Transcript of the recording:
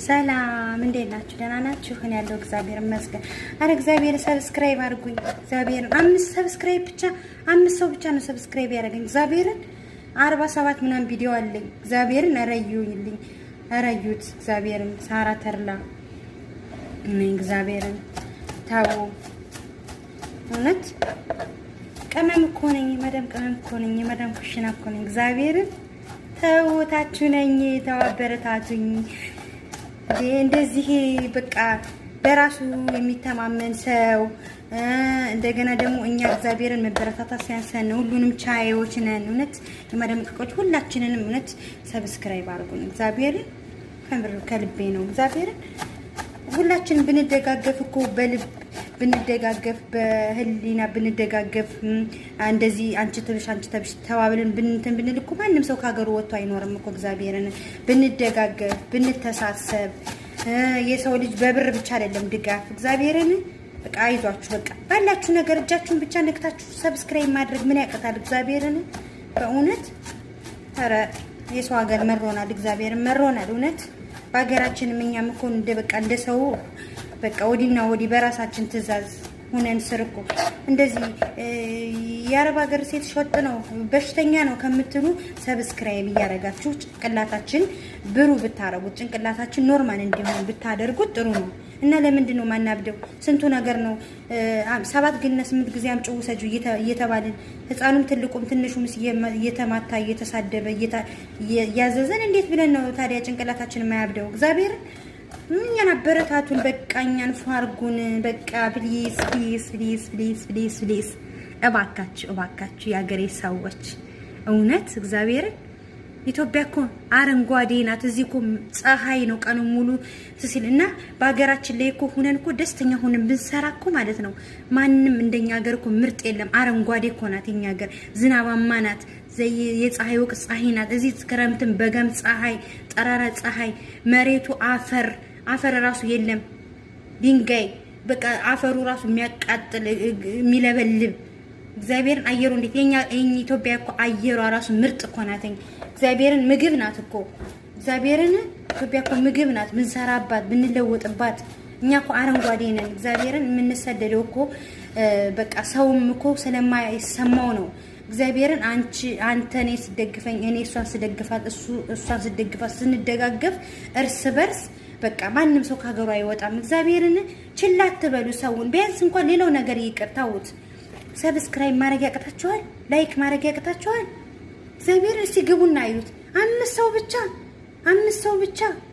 ሰላም እንዴት ናችሁ? ደህና ናችሁ? እኔ ያለው እግዚአብሔር ይመስገን። አረ እግዚአብሔር subscribe አድርጉኝ። እግዚአብሔር አምስት subscribe ብቻ፣ አምስት ሰው ብቻ ነው subscribe ያደረገኝ። እግዚአብሔርን 47 ምናምን ቪዲዮ አለኝ። እግዚአብሔርን ኧረ እዩልኝ፣ ኧረ እዩት። እግዚአብሔርን ሳራ ተርላ እኔ እግዚአብሔርን ታው እውነት ቅመም እኮ ነኝ፣ መደም ቅመም እኮ ነኝ፣ መደም ኩሽና እኮ ነኝ። እግዚአብሔርን ተውታችሁ ነኝ፣ ተዋበረታቱኝ። እንደዚህ በቃ በራሱ የሚተማመን ሰው፣ እንደገና ደግሞ እኛ እግዚአብሔርን መበረታታት ሲያንሰን ሁሉንም ቻዮች ነን። እውነት የማዳም ቅመሞች ሁላችንንም እውነት subscribe አድርጉን። እግዚአብሔርን ከምር ከልቤ ነው። እግዚአብሔርን ሁላችንም ብንደጋገፍ እኮ፣ በልብ ብንደጋገፍ፣ በህሊና ብንደጋገፍ፣ እንደዚህ አንቺ ትብሽ አንቺ ተብሽ ተባብለን ብንትን ብንል እኮ ማንም ሰው ከሀገሩ ወጥቶ አይኖርም እኮ። እግዚአብሔርን ብንደጋገፍ፣ ብንተሳሰብ፣ የሰው ልጅ በብር ብቻ አይደለም ድጋፍ። እግዚአብሔርን በቃ አይዟችሁ፣ በቃ ባላችሁ ነገር እጃችሁን ብቻ ነክታችሁ subscribe ማድረግ ምን ያቅታል? እግዚአብሔርን በእውነት ኧረ የሰው ሀገር መሮናል። እግዚአብሔርን መሮናል እውነት። በሀገራችንም እኛም እኮ እንደ በቃ እንደ ሰው በቃ ወዲና ወዲህ በራሳችን ትዕዛዝ ሁነን ስር እኮ እንደዚህ የአረብ ሀገር ሴት ሾጥ ነው በሽተኛ ነው ከምትሉ subscribe እያደረጋችሁ ጭንቅላታችን ብሩህ ብታረጉት፣ ጭንቅላታችን normal እንዲሆን ብታደርጉት ጥሩ ነው። እና ለምንድን ነው ማናብደው? ስንቱ ነገር ነው። ሰባት ግና ስምንት ጊዜ አምጪው ውሰጂው እየተባልን፣ ህፃኑም ትልቁም ትንሹም እየተማታ እየተሳደበ እያዘዘን እንዴት ብለን ነው ታዲያ ጭንቅላታችን የማያብደው? እግዚአብሔርን እኛን አበረታቱን። በቃ እኛን ፏርጉን። በቃ please, please, please, please, please, please፣ እባካችሁ፣ እባካችሁ የአገሬ ሰዎች፣ እውነት እግዚአብሔርን ኢትዮጵያ እኮ አረንጓዴ ናት። እዚህ እኮ ፀሐይ ነው ቀኑ ሙሉ ሲል እና በሀገራችን ላይ እኮ ሁነን እኮ ደስተኛ ሁነን ብንሰራ እኮ ማለት ነው። ማንም እንደኛ ሀገር እኮ ምርጥ የለም። አረንጓዴ እኮ ናት የኛ ሀገር፣ ዝናባማ ናት። የፀሐይ ወቅት ፀሐይ ናት። እዚህ ክረምትም በጋም ፀሐይ፣ ጠራራ ፀሐይ፣ መሬቱ አፈር፣ አፈር ራሱ የለም፣ ድንጋይ፣ በቃ አፈሩ ራሱ የሚያቃጥል፣ የሚለበልብ። እግዚአብሔርን አየሩ እንዴት የኛ ኢትዮጵያ እኮ አየሯ ራሱ ምርጥ እኮ ናት። እግዚአብሔርን ምግብ ናት እኮ። እግዚአብሔርን ኢትዮጵያ እኮ ምግብ ናት። ብንሰራባት፣ ብንለወጥባት እኛ እኮ አረንጓዴ ነን። እግዚአብሔርን የምንሰደደው እኮ በቃ ሰውም እኮ ስለማይሰማው ነው። እግዚአብሔርን አንቺ አንተ እኔ ስደግፈኝ፣ እኔ እሷን ስደግፋት፣ እሱ እሷን ስደግፋት፣ ስንደጋገፍ እርስ በርስ በቃ ማንም ሰው ከሀገሩ አይወጣም። እግዚአብሔርን ችላ አትበሉ ሰውን። ቢያንስ እንኳን ሌላው ነገር ይቅር ታውት። Subscribe ማድረግ ያቅታችኋል፣ like ማድረግ ያቅታችኋል። እግዚአብሔር እስቲ ግቡና እዩት። አምስት ሰው ብቻ፣ አምስት ሰው ብቻ።